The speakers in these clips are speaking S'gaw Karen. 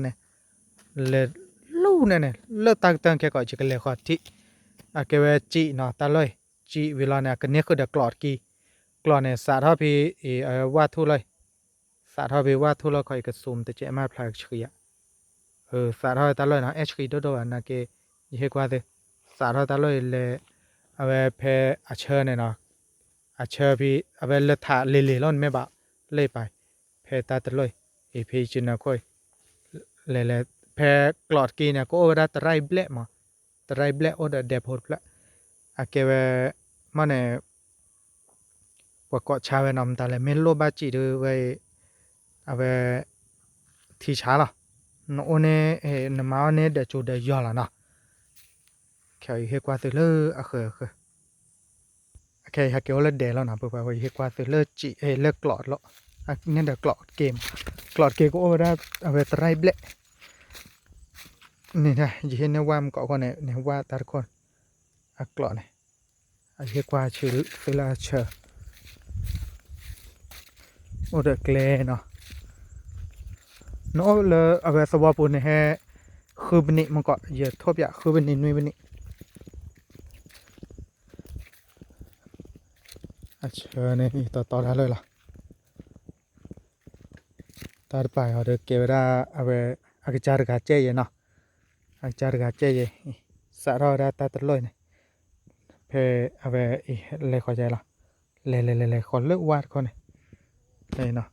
အကဲဝဲတၢ်လီၢ်လၢအလဲၤလၢတၢ်ကတၢၢ်န့ၣ်, လဲၤလူၤန့ၣ်န့ၣ် လၢတၢ်ကတၢၢ်ခဲကိာ် ယကလဲၤဃီၤထံး, အကဲဝဲစံးနီၤ တၢ်လီၢ်အံၤ, စံးဝံၤလီၤန့ၣ် အကန့ၢ်ဃုာ်ဒီးကျိးတကံ, ကျိးန့ၣ် စးထီၣ်ဖဲ အဝၣ်ထူၣ်လီၢ်အံၤ, စးထီၣ်ဖဲဝၣ်ထူၣ်လီၢ်ခီ ယက zoom တကဲးမး ဖျါကဆှံယၤ စးထီၣ်တၢ်လီၢ်နီၤ အဲၣ်ဆှံဒိၣ်ဒိၣ်ဘၣ်နာ်က့, ယဟ့ၣ်ကွၢ်သု, စးထီၣ်တၢ်လီၢ်အံၤလဲၤ, အဝဲဖဲအဆၢန့ၣ်နီၤ, အဆၢဖဲ အဝဲလၢထးလ့ၤလ့ၤလီၤန့ၣ်မ့ၢ်ဘၣ်, လၢပာ်, ဖဲတၢ်တလီၢ်အံၤ, ဖဲယကနၢခိၣ်အံၤ, လဲၤလဲၤ, ဖဲကျိးတကံန့ၣ် ကအိၣ်ဝဲဒၣ်တရံးဘျဲၣ်မး, တရံးဘျဲၣ်အိၣ်ဒီးဒဲဖိတဖျၢၣ်, အကဲဝဲ, မ့ၢ်န့ၣ် ပှၤကိးဆါဝဲနီၤ မတၤလဲၣ် မ့ၢ်လိၣ်ဘၣ်စံးဒုးဝဲ, အဝဲ, ထံဆါလီၤ, နအိၣ်န့ၣ်, နမၤအီၣ်န့ၣ်ဒီးကၠိဒီးယီၤလီၤနီၤ, ခဲအံၤဟ့ၣ်ကွၢ်သုလၢအဃၢၤအဃၢၤ, အခဲအံၤဟဲက့ၤအိၣ်လၢဒဲးလီၤနီၤ ပှၤပှၤ ယဟ့ၣ်ကွၢ်သုလၢစံး လၢကျိးလီၤ, န့ၣ်ဒီးကျိးတက့ၢ်မး, ကျိးတက့ၢ်ကအိၣ်ဝဲဒၣ် အဝဲတရံးဘျဲၣ် န့ၣ်, ယဟ့ၣ်န့ၢ်ဝၣ်မ့ၢ်ကီးအဃိန့ၣ် န့ၣ်ဝၣ်တၢ်တခီ, အကျိးန့ၣ်, အဟ့ၣ်ကွၢ်ဆၢသုလၢအဆၢ, အိၣ်ဒီးကျဲနီၤ, နအိၣ်လၢအဝဲသဝီပူၤန့ၣ်ဟဲ, ဃုပနံးမ့ၢ်ကီး ယထိၣ်ပၠးဃုပနံးနွံပနံး, အဆၢန့ၣ် တီတီတၢ်လၢလီၤ တၢ်တပာ်အီၤဒီးကဲဝဲဒၣ် အဝဲ အကစၢ်တဂၤကဲယဲနီၤ, အကစၢ်တဂၤကဲယဲ, စးထီၣ်ဝဲဒၣ်တၢ်တလီၢ်အံၤန့ၣ်, ဖဲအဝဲ လဲၤဃီၤယဲလီၤ, လဲၤလဲၤလဲၤလဲၤဃီၤလၢဝါတခီန့ၣ်, အိၣ်ကဲ,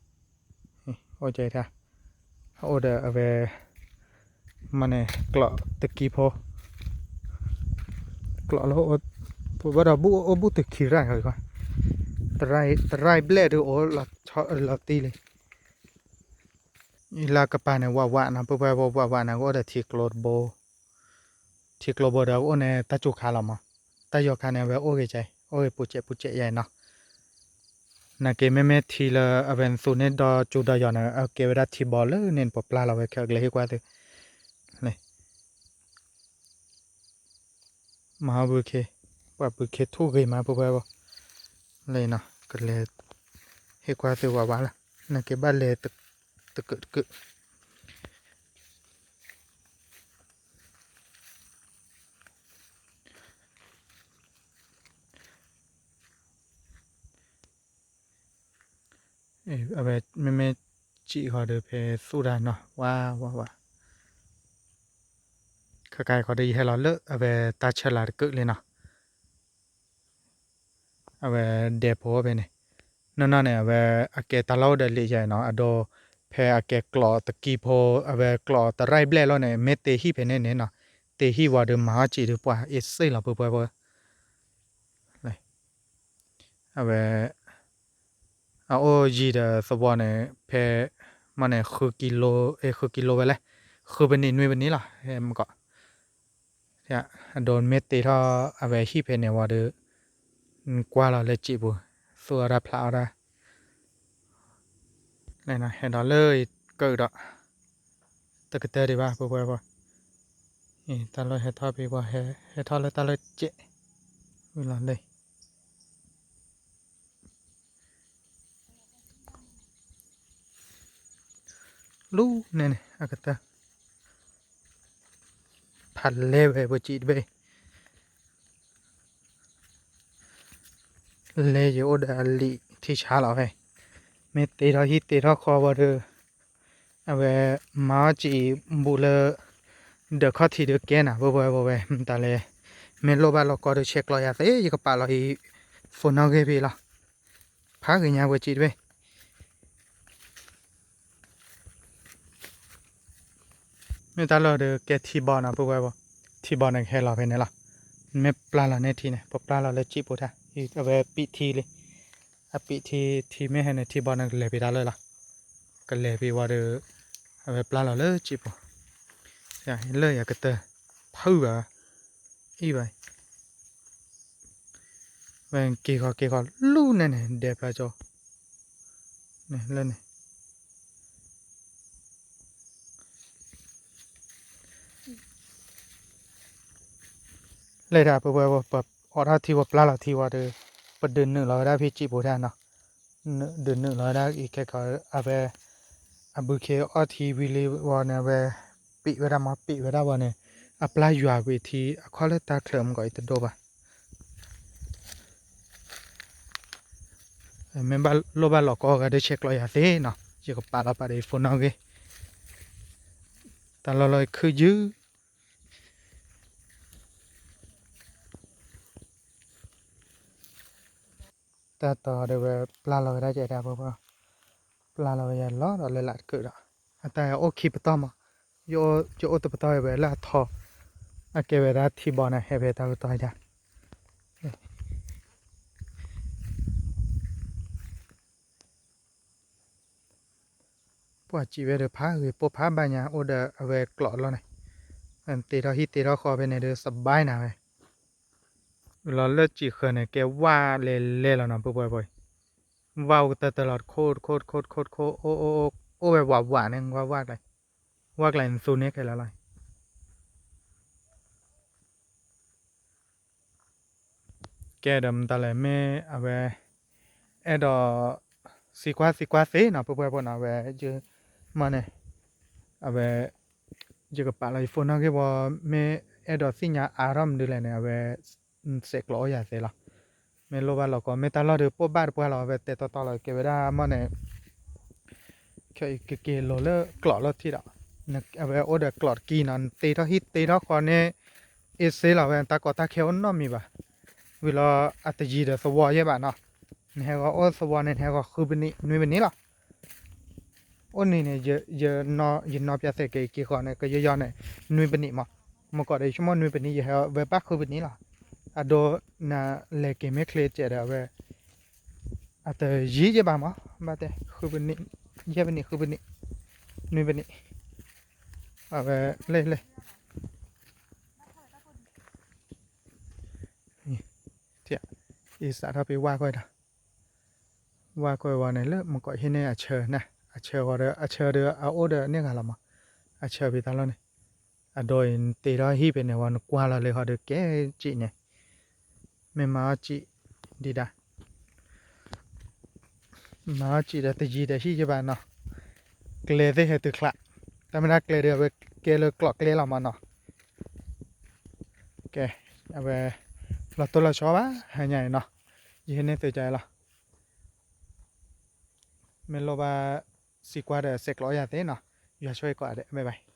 အိၣ်ဒီးအဝဲ မ့ၢ်န့ၣ် ကျိးတကံဖိ, ကျိးလၢ, ပဘၣ်ဒီးဘူၣ်အိၣ်ဘူၣ်တုၤခံရၢ်, တရံးဘျဲၣ်ဒုးအိၣ်လီၤတံၢ်လံ, လၢကပၤန့ၣ် ဝးဝးနီၤ ပှဲၤပှဲၤဝးဝးန့ၣ် ကအိၣ်ဒီးထံကျိတဘိ, ထံကျိဘိဒီးကအိၣ်န့ၣ် တၢ်စူၤခါလီၤမး, တၢ်ယီၤခါန့ၣ် အဝဲအိၣ်ဂ့ၤကဲ, အိၣ်ဂ့ၤပူၤစဲးပူၤစဲးယဲနီၤ နာ်က့ မ့မ့ၢ်ထံလၢအဝဲနသူန့ၢ်ဒီးစူၤဒီးယီၤန့ၣ် အကဲဝဲဒၣ်ထံဘီလၢန့ၣ် ပပျၢ်လီၤဝဲခဲအံၤ ကလဲၤဟ့ၣ်ကွၢ်သု, လၢ, မၤဟီဘုခ့, ပှၤဘုခ့ထူၣ်ဂ့ၤမး ပှဲၤပှဲၤဘိ, လၢနီၤ ကလဲၤ, ဟ့ၣ်ကွၢ်သုဝးဝးလီၤ, နာ်က့ဘၣ်လဲၤ, တကုးတကုး အဝဲမ့မ့ၢ်စံးဃီၤဒီးဖဲသူၣ်တၢ်နီၤ ဝးဝးဝး, ခဲကါအံၤဃီၤဒီး ယဟဲလီၤလၢအဝဲတၢ်ဆၢလၤတကုးလံနီၤ အဝဲဒဲဖိဖဲန့ၣ်, နီၢ်နီၢ်န့ၣ် အဝဲအကဲတၢ်လီၢ်အိၣ်ဒီးလံာ်ယဲနီၤ အဒိ, ဖဲအကဲကျိးတကံဖိ အဝဲကျိးတရံးဘျဲၣ်လီၤန့ၣ် မ့ၢ်တ့ဟံၣ်ဖဲန့ၣ်န့ၣ်နီၤ, တ့ဟံၣ်ဝံၤဒီးမၤအီၣ်စံးဒီးပှၤအ့ၣ်စ့ၣ်လီၤ ပှဲၤပှဲၤပှဲၤ အဝဲ, အအိၣ်ယံၤဒီးသဝီန့ၣ် ဖဲ, မ့ၢ်န့ၣ် ဃုကံလိ, ဃုကံလိဝဲလဲၣ်, ဃုပနံးနွံပနံးလီၤ ဟဲမ့ၢ်ကီး, အဒိမ့ၢ်တ့ထီၣ်အဝဲဟံၣ်ဖဲန့ၣ်ဝံၤဒီး, ကွၢ်လီၤလၢစံးပူၤ, သူၣ်အီၣ်တၢ်ဖျးအီၣ်တၢ် ဟဲဒီးလၢကၢၣ်ဒီး, တကတၢၢ်ဒံးဘၣ် ပှဲၤပှဲၤပှဲၤ, တၢ်လီၢ်ဟဲထီၣ်ဖဲပှၤ, ဟဲထီၣ်လၢတၢ်လီၢ်စဲး, ဝံၤလီၤလၢ, လူၤန့ၣ်န့ၣ် အကတၢၢ်, ဖးလဲဝဲပစံးတဘ့ၣ် လဲယအိၣ်ဒီးအလံာ်ထံဆါလီၤဖဲ, မ့ၢ်တ့ထီၣ်ဟံၣ်တ့ထီၣ်ဃီဝံၤဒီး, အဝဲမၤအီၣ်စံးဘူးလၢ, ဒၢးခီၣ်ထံးဒီးကဲနၤ ပှဲၤပှဲၤပှဲၤဝဲ မတၤလဲၣ်, မ့ၢ်လိၣ်ဘၣ်လီၤကီဒီးဆဲးကျိးယၤသ့ ယကပာ်လီၤအံၤ, phone နီၣ်ဂံၢ်ဖဲလီၤ ဖးဂ့ၤညါဝဲစံးတဘ့ၣ် မ့ၢ်တၢ်လီၢ်ဒီးကဲထံဘီနီၤ ပဝဲဘီ, ထံဘီန့ၣ်ကဟဲလီၤဖဲန့ၣ်လီၤ. မ့ၢ်ပျၢ်လီၤန့ၢ်ထံန့ၣ် ပပျၢ်လီၤလၢစံာ်ပူၤတၢ် အဝဲပံာ်ထံလံ, အပံာ်ထံ ထံမ့ၢ်ဟဲန့ၣ် ထံဘီန့ၣ်ကလဲၤပံာ်တၢ်လၢလီၤ. ကလဲၤပံာ်ဝံၤဒီး အဝဲပျၢ်လီၤလၢစံာ်ပူၤ, လၢယကတၢၢ် ဖုဘၣ် အံၤဘၣ် ဝဲက့ၤဃီက့ၤဃီလူၢ်န့ၣ်န့ၣ် ဒဲးဖျါကၠိ န့ၣ်လၢန့ၣ် လဲၤဒၣ်ပဝဲ ပအိးထီၣ်ထံဝဲပျၢ်လီၤထံဝဲဒီး ပဒုးနုာ်လီၤဝဲဒၣ်ဖဲစံာ်ပူၤတၢ်နီၤ, ဒုးနုာ်လီၤဝဲဒၣ်အံၤခဲကီး အဝဲ အဘုခ့အီၣ်ထံဝံၤလံဝဲန့ၣ် အဝဲ ပံာ်ဝဲဒၣ်မ့ၢ်ပံာ်ဝဲဒၣ်ဝဲန့ၣ် အပျၢ်ယွၤကွံာ်ထံအခီၣ်လၢတၢ်ချၢမ့ၢ်ကီးအံၤတဒိၣ်ဘၣ်. မ့ၢ်ဘၣ်လိၣ်ဘၣ်လီၤကီဂၤဒုးဆဲးကျိးယၤသ့နီၤ, ယကပာ်လီၤပာ်ဒီးယဖိနီၣ်ဂ့ၤ, တၢ်လီၢ်လီၤခုၣ်ယုၢ် တၢ်တီဒီးဝဲပျၢ်လီၤဝဲဒၣ်ကဲဒၣ်ပှၤပှၤ, ပျၢ်လီၤဝဲယၤလီၤဒီးလၢလာ်တကုာ်ဒီး, အတၢ်အိၣ်ခံပတီၢ်မး, ယအိၣ်တပတီၢ်ဝဲလၢအထီ, အကဲဝဲဒၣ်ထံဘီန့ၣ် ဟဲဖဲတၢ်ပတီၢ်ဒၣ် ပှၤစံးဝဲဒီးဖးဂ့ၤပိၢ်ဖးဘၣ်ညါ အိၣ်ဒီးအဝဲကျိးလီၤန့ၣ်, တ့ထီၣ်ဟံၣ်တ့ထီၣ်ဃီဖဲန့ၣ်ဒီးစဘါနၤဝဲ, လီၤလၢစံာ်ဃၢၤန့ၣ် ကဲဝၣ်လဲၤလဲၤလီၤနီၤ ပှၤပှၤပှၤ, ဝၣ်အိၣ်ကတၢၢ်တၢၢ်လီၤ တခိၣ်တခိၣ်တခိၣ်တခိၣ်တခိၣ် အိၣ်အိၣ်အိၣ်ဝဲဝးဝးန့ၣ် ဝၣ်ဝၣ်ကျဲ, ဝၣ်ကျဲနသူန့ၣ်ခဲလၢာ်လီၤ ကဲဒီးမတၤလဲၣ် မ့ၢ်အဝဲ အဲၣ်ဒိး သံကွၢ်သံကွၢ်သ့နီၤ ပှၤပှၤပှၤနီၤ အဝဲ ယမ့ၢ်န့ၣ် အဝဲ ယကပာ်လီၤယဖိနီၣ်ဂ့ၤဝဲ မ့ၢ်အဲၣ်ဒိးသ့ၣ်ညါအါထီၣ်မနုၤလဲၣ်န့ၣ် အဝဲ ဆဲးကျိးအိၣ်ယၤသ့လီၤ. မ့ၢ်လိၣ်ဘၣ်လီၤကီ မ့ၢ်တၢ်လီၢ်ဒီးပိၢ်ဘၣ်တပှၢ်လီၤ အဝဲတဲတီတီလီၤ ကဲဝဲဒၣ်မ့ၢ်န့ၣ် ခဲအံၤကက့ၤလိၤလၢကျိးလီၤထံဒီး အဝဲအိၣ်ဒီးကျိးတကံနီၤ နတ့ထီၣ်ဟံၣ်တ့ထီၣ်ဃီန့ၣ် အ့စ့လီၤဝဲ တၢ်ကီတၢ်ခဲအိၣ်နီတမံၤဘၣ်. ဝံၤလီၤအတယံၤဒီးသဝီယဲၢ်ဘၣ်နီၤ နဟဲဂီၤအိၣ်သဝီန့ၣ် နဟဲဂီၤဃုပနံး နွံပနံးလီၤ. အိၣ်နံၤန့ၣ် ယနီၢ်ပၠးသဲးက့ၤက့ၤဃီန့ၣ် ကယီယီန့ၣ် နွံပနံးမး မ့ၢ်ကီးဒီးယဆိကမိၣ်နွံပနံး ယဟဲဝဲဘၣ်ဃုပနံးလီၤ. အဒိ နလဲၤက့ၤမ့ၢ်ချ့စဲးဒီးအဝဲ အတယံၤယဲၢ်ဘၣ်မး ဘၣ်တဲ ဃုပနံး ယဲၢ်ပနံး ဃုပနံး နွံပနံး အဝဲ လၢ လၢ အံၤစးထီၣ်ဖဲဝၣ်ကွၢ်ဒီး ဝၣ်ကွၢ်ဝဲန့ၣ် လၢမ့ၢ်ကီးဟံၣ်န့ၣ်အဆၢန့ၣ် အဆၢဃီဒီး အဆၢဒီးအအိၣ်ဒီးန့ၢ်ဂၤလီၤမး အဆၢဖဲတၢ်လီၢ်န့ၣ် အဒိအံၤနတ့ထီၣ်ဟံၣ်ဖဲန့ၣ်ဝဲ နကွၢ်လီၤလၢဃီဒီးကဲစံးန့ၣ် မ့ၢ်မၤအီၣ်စံး ဒံးဒၣ် မၤအီၣ်စံးဒီးတယံၤဒီးဟံၣ်ယဲၢ်ဘၣ်နီၤ ကျဲသ့ၣ်ဟဲတုၤချး တၢ်မ့ၢ်ဒၣ်ကျဲဒီးအဝဲကဲလၢကျိးကျဲလီၤမးနီၤ ကဲ အဝဲ လီၤတိၢ်လီၤဆီဘၣ် ဟါညါအံၤနီၤ ယဟံးန့ၢ်သုကလီၤ မ့ၢ်လိၣ်ဘၣ် စံးကွၢ်ဒီးဆဲးကျိးယၤသ့နီၤ ယွၤဆိၣ်ဂ့ၤကိးဂၤဒဲး bye bye